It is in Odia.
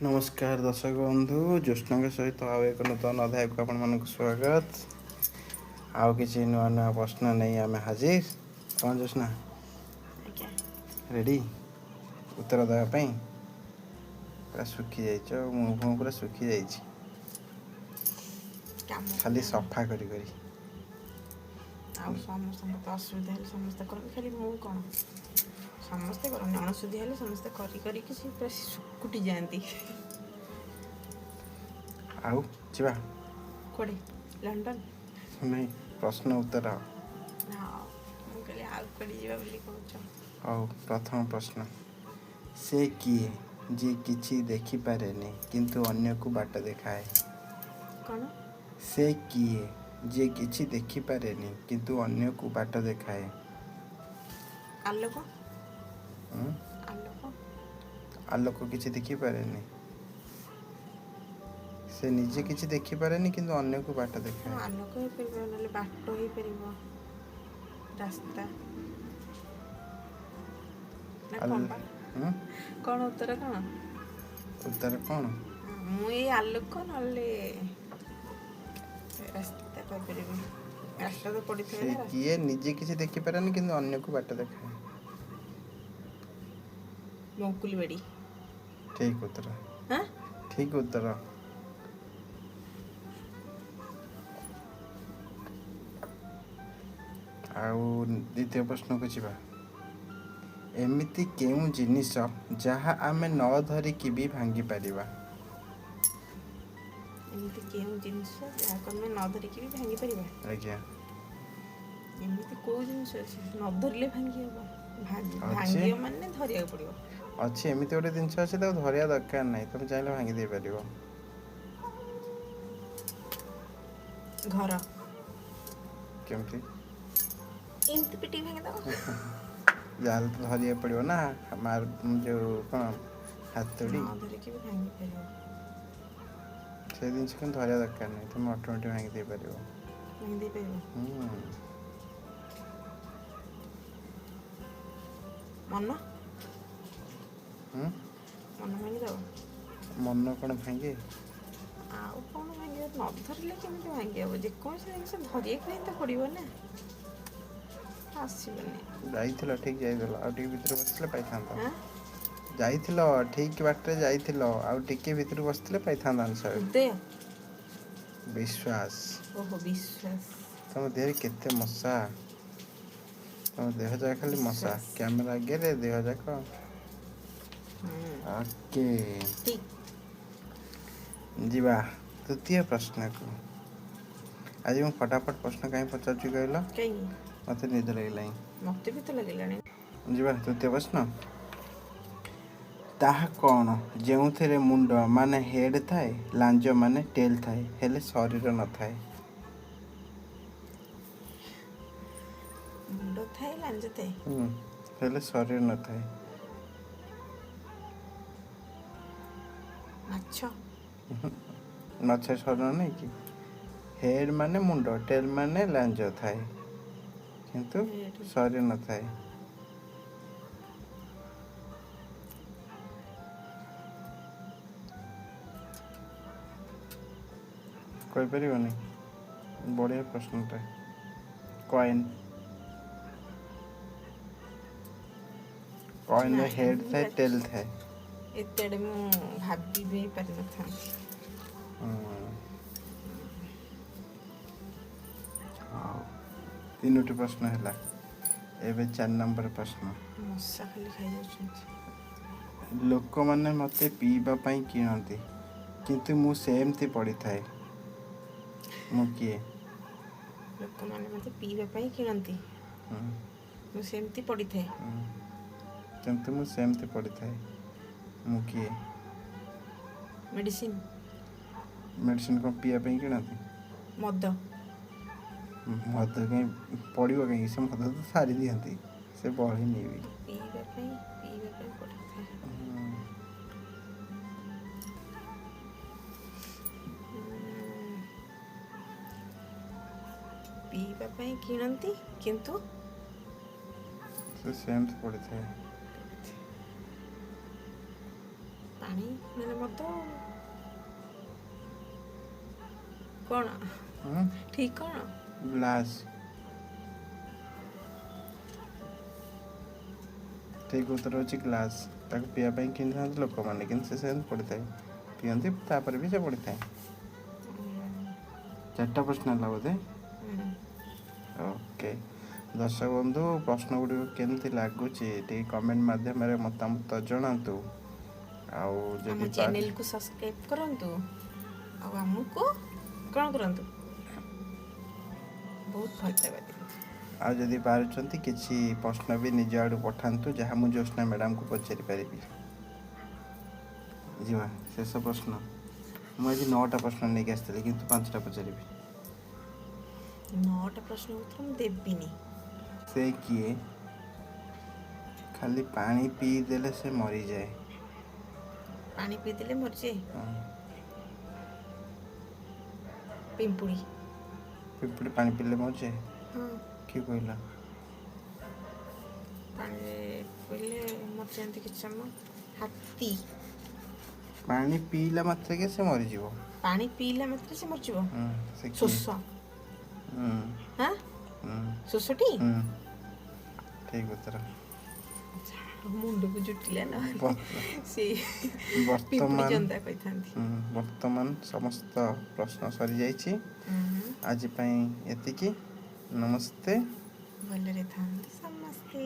ନମସ୍କାର ଦର୍ଶକ ବନ୍ଧୁ, ଜ୍ୟୋତ୍ସ୍ନାଙ୍କ ସହିତ ଆଉ ଏକ ନୂତନ ଅଧ୍ୟାୟକୁ ଆପଣମାନଙ୍କୁ ସ୍ୱାଗତ। ଆଉ କିଛି ନୂଆ ନୂଆ ପ୍ରଶ୍ନ ନେଇ ଆମେ ହାଜିର। କ'ଣ ଜ୍ୟୋତ୍ସ୍ନା? ଆଜ୍ଞା। ରେଡ଼ି ଉତ୍ତର ଦେବା ପାଇଁ? ପୁରା ଶୁଖିଯାଇଛି ଆଉ ମୁହଁ ଫୁହଁ ପୁରା ଶୁଖିଯାଇଛି। କାମ ଖାଲି କଲେ ଆମେ ସଫା କରି କରି। ଆଉ ସମସ୍ତଙ୍କ ତ ଅସୁବିଧା ହେଲେ ସମସ୍ତେ କରନ୍ତି, ଖାଲି ମୁଁ କଣ, ସମସ୍ତେ କରନ୍ତି। ଅଣସୁଧିଆ ହେଲେ ସମସ୍ତେ କରି କରିକି ସେ ପୁରା ସୁକୁଟି ଯାଆନ୍ତି। ଆଉ ଯିବା। କୁଆଡ଼େ, ଲଣ୍ଡନ? ନାଇଁ, ପ୍ରଶ୍ନ ଉତ୍ତର। ହଁ, ମୁଁ କହିଲି ଆଉ କୁଆଡ଼େ ଯିବା ବୋଲି କହୁଛ। ହଉ, ପ୍ରଥମ ପ୍ରଶ୍ନ। ସେ କିଏ ଯିଏ କିଛି ଦେଖିପାରେନି କିନ୍ତୁ ଅନ୍ୟକୁ ବାଟ ଦେଖାଏ? କଣ? ସେ କିଏ ଯିଏ କିଛି ଦେଖିପାରେନି କିନ୍ତୁ ଅନ୍ୟକୁ ବାଟ ଦେଖାଏ? ଆଲୋକ। ଉଁ? ଆଲୋକ। ଆଲୋକ କିଛି ଦେଖିପାରେନି। ସେ ନିଜେ କିଛି ଦେଖିପାରେନି କିନ୍ତୁ ଅନ୍ୟକୁ ବାଟ ହଁ, ଦେଖାଏ। ଆଲୋକ ହେଇପାରିବ, ନହେଲେ ବାଟ ହେଇପାରିବ, ରାସ୍ତା ନା ଆଲ କଣ ବା? ହୁଁ? କଣ ଉତ୍ତର କଣ? ଉତ୍ତର କ'ଣ? ମୁଁ ଏଇ ଆଲୋକ ନହେଲେ ରାସ୍ତା କହିପାରିବି। ରାସ୍ତା ତ ସେ ପଡ଼ିଥାଏ ନା ରାସ୍ତା। କିଏ ନିଜେ କିଛି ଦେଖିପାରେନି କିନ୍ତୁ ଅନ୍ୟକୁ ବାଟ ଦେଖାଏ? ବଙ୍କୁଲି ବାଡ଼ି। ଠିକ ଉତ୍ତର। ହଁ। ଠିକ ଉତ୍ତର। ଆଉ ଦ୍ୱିତୀୟ ପ୍ରଶ୍ନକୁ ଯିବା। ଏମିତି କେଉଁ ଜିନିଷ ଯାହା ଆମେ ନ ଧରିକି ବି ଭାଙ୍ଗିପାରିବା? ଏମିତି କେଉଁ ଜିନିଷ ଯାହାକୁ ଆମେ ନ ଧରିକି ବି ଭାଙ୍ଗିପାରିବା? ଆଜ୍ଞା। ଏମିତି କୋଉ ଜିନିଷ ଅଛି ନ ଧରିଲେ ଭାଙ୍ଗି ହବ? ଅଛି। ଭାଙ୍ଗିବ ମାନେ ଧରିବାକୁ ପଡ଼ିବ। ଅଛି, ଏମିତି ଗୋଟେ ଜିନିଷ ଅଛି, ତାକୁ ଧରିବା ଦରକାର ନାହିଁ, ତମେ ଚାହିଁଲେ ଭାଙ୍ଗି ଦେଇପାରିବ। ଘର। କେମିତି? ଏମିତି ପିଟିକି ଭାଙ୍ଗିଦବ। ଯାହାହେଲେ ତ ଧରିବାକୁ ପଡ଼ିବ ନା। ମାର ଯୋଉ କ'ଣ ହାତୁଡ଼ି। ନ ଧରିକି ବି ଭାଙ୍ଗି ପାରିବ। ସେ ଜିନିଷ କିନ୍ତୁ ଧରିବା ଦରକାର ନାହିଁ, ତମେ ଅଟୋମେଟିକ୍ ଭାଙ୍ଗି ଦେଇପାରିବ। ଭାଙ୍ଗି ଦେଇପାରିବ। ହୁଁ। ମନ। ହୁଁ। ମନ ଭାଙ୍ଗିଦବ। ମନ କ'ଣ ଭାଙ୍ଗେ? ଆଉ କଣ ଭାଙ୍ଗିବ? ନ ଧରିଲେ କେମିତି ଭାଙ୍ଗି ହବ? ଯେକୌଣସି ଜିନିଷ ଧରିବାକୁ ହିଁ ତ ପଡ଼ିବ ନା। ଆସିବନି। ଯାଇଥିଲ, ଠିକ୍ ଯାଇଥିଲ, ଆଉ ଟିକେ ଭିତରେ ବସିଥିଲେ ପାଇଥାନ୍ତ। ଆଁ। ଯାଇଥିଲ, ଠିକ୍ ବାଟରେ ଯାଇଥିଲ, ଆଉ ଟିକେ ଭିତରୁ ବସିଥିଲେ ପାଇଥାନ୍ତ ଆନ୍ସର। ହୃଦୟ। ବିଶ୍ୱାସ। ଓହୋ, ବିଶ୍ୱାସ। ତମ ଦେହରେ କେତେ ମଶା। ତମ ଦେହ ଯାକ ଖାଲି ମଶା, ବିଶ୍ୱାସ। କ୍ୟାମେରା ଆଗରେ ଦେହ ଯାକ। ହୁଁ। ଓକେ। ଠିକ୍। ଯିବା ତୃତୀୟ ପ୍ରଶ୍ନକୁ। ଆଜି ମୁଁ ଫଟାଫଟ ପ୍ରଶ୍ନ କାହିଁ ପଚାରୁଛି କହିଲ? କାହିଁକି? ମୋତେ ନିଦ ଲାଗିଲାଣି। ମତେ ବି ତ ଲାଗିଲାଣି। ଯିବା ତୃତୀୟ ପ୍ରଶ୍ନ। ତାହା କ'ଣ ଯେଉଁଥିରେ ମୁଣ୍ଡ ମାନେ ହେଡ଼୍ ଥାଏ, ଲାଞ୍ଜ ମାନେ ଟେଲ୍ ଥାଏ, ହେଲେ ଶରୀର ନଥାଏ? ମୁଣ୍ଡ ଥାଏ, ଲାଞ୍ଜ ଥାଏ। ହୁଁ, ହେଲେ ଶରୀର ନଥାଏ। ମାଛ। ମାଛ ଶରୀର ନାହିଁ କି? ହେଡ଼୍ ମାନେ ମୁଣ୍ଡ, ଟେଲ୍ ମାନେ ଲାଞ୍ଜ ଥାଏ, କିନ୍ତୁ ଏଠି ଶରୀର ନଥାଏ। କହିପାରିବନି? ବଢ଼ିଆ ପ୍ରଶ୍ନଟା। କଏନ୍। କଏନ୍ରେ ନାଇଁ, ହେଡ଼୍ ମୁଁ ଥାଏ, ଟେଲ୍ ଥାଏ। ଏତେ ଆଡ଼େ ମୁଁ ଭାବି ବି ପାରିନଥାନ୍ତି। ହୁଁ। ହଉ, ତିନୋଟି ପ୍ରଶ୍ନ ହେଲା, ଏବେ 4 ନମ୍ବର ପ୍ରଶ୍ନ। ମଶା ଖାଲି ଖାଇଯାଉଛନ୍ତି। ଲୋକମାନେ ମୋତେ ପିଇବା ପାଇଁ କିଣନ୍ତି କିନ୍ତୁ ମୁଁ ସେମିତି ପଡ଼ିଥାଏ। ମୁଁ କିଏ? ଲୋକମାନେ ମୋତେ ପିଇବା ପାଇଁ କିଣନ୍ତି, ହୁଁ। ମୁଁ ସେମିତି ପଡ଼ିଥାଏ। ହୁଁ, କିନ୍ତୁ ମୁଁ ସେମିତି ପଡ଼ିଥାଏ। ମୁଁ କିଏ? ମେଡ଼ିସିନ। ମେଡ଼ିସିନ କ'ଣ ପିଇବା ପାଇଁ କିଣନ୍ତି? ମଦ। ମଦ କାହିଁ ପଡ଼ିବ? କାହିଁକି? ସେ ମଦ ତ ସାରି ଦିଅନ୍ତି, ସେ ବଢ଼େନି ବି। ପିଇବା ପାଇଁ, ପିଇବା ପାଇଁ ପଡ଼ିଥାଏ। ହୁଁ, ଉଁ, ପିଇବା ପାଇଁ କିଣନ୍ତି କିନ୍ତୁ ସେ ସେମିତି ପଡ଼ିଥାଏ। ପାଣି ନହେଲେ ମଦ ଆଉ। କଣ? ହୁଁ। ଠିକ କଣ? ଗ୍ଲାସ୍। ଠିକ୍ ଉତ୍ତର ହେଉଛି ଗ୍ଲାସ୍। ତାକୁ ପିଇବା ପାଇଁ କିଣିଥାନ୍ତି ଲୋକମାନେ, କିନ୍ତୁ ସେ ସେମିତି ପଡ଼ିଥାଏ। ପିଅନ୍ତି, ତାପରେ ବି ସେ ପଡ଼ିଥାଏ। ଚାରିଟା ପ୍ରଶ୍ନ ହେଲା ବୋଧେ? ହୁଁ। ଓକେ, ଦର୍ଶକ ବନ୍ଧୁ, ପ୍ରଶ୍ନ ଗୁଡ଼ିକ କେମିତି ଲାଗୁଛି ଟିକେ କମେଣ୍ଟ ମାଧ୍ୟମରେ ମତାମତ ଜଣାନ୍ତୁ। ଆଉ ଆମ ଯଦି ଚ୍ୟାନେଲକୁ ସବସ୍କ୍ରାଇବ୍ କରନ୍ତୁ ଆଉ ଆମକୁ କ'ଣ କରନ୍ତୁ, ବହୁତ ଭଲ ପାଇବା ଦିଅନ୍ତୁ। ଆଉ ଯଦି ପାରୁଛନ୍ତି, କିଛି ପ୍ରଶ୍ନ ବି ନିଜ ଆଡ଼ୁ ପଠାନ୍ତୁ, ଯାହା ମୁଁ ଜ୍ୟୋତ୍ସ୍ନା ମ୍ୟାଡ଼ାମକୁ ପଚାରି ପାରିବି। ଯିବା ଶେଷ ପ୍ରଶ୍ନ। ମୁଁ ଆଜି 9ଟା ପ୍ରଶ୍ନ ନେଇକି ଆସିଥିଲି, କିନ୍ତୁ 5ଟା ପଚାରିବି। 9ଟା ପ୍ରଶ୍ନ ଉତ୍ତର ମୁଁ ଦେବିନି। ସେ କିଏ, ଖାଲି ପାଣି ପିଇଦେଲେ ସେ ମରିଯାଏ? ପାଣି ପିଇଦେଲେ ମରିଯାଏ? ହଁ। ପିମ୍ପୁଡ଼ି। ପିମ୍ପୁଡ଼ି ପାଣି ପିଇଲେ ମରିଯାଏ? ହଁ। କିଏ କହିଲା? ପାଣିରେ ପିଇଲେ ମରିଯାଆନ୍ତି କିଛି ସମୟ। ହାତୀ। ପାଣି ପିଇଲା ମାତ୍ରକେ ସେ ମରିଯିବ। ପାଣି ପିଇଲା ମାତ୍ରେ ସେ ମରିଯିବ? ହୁଁ, ସେ କିଏ? ଶୋଷ। ହୁଁ। ହଁ। ହୁଁ। ଶୋଷଟି। ହୁଁ, ଠିକ୍ ଉତ୍ତର। ଆଚ୍ଛା, ମୁଣ୍ଡକୁ ଜୁଟିଲା, ନହେଲେ ସେଇ ପିମ୍ପୁଡ଼ି ବର୍ତ୍ତମାନ ଜନ୍ଦା କହିଥାନ୍ତି। ହୁଁ, ବର୍ତ୍ତମାନ ସମସ୍ତ ପ୍ରଶ୍ନ ସରିଯାଇଛି। ହୁଁ। ଆଜି ପାଇଁ ଏତିକି। ନମସ୍ତେ। ଭଲରେ ଥାଆନ୍ତୁ ସମସ୍ତେ।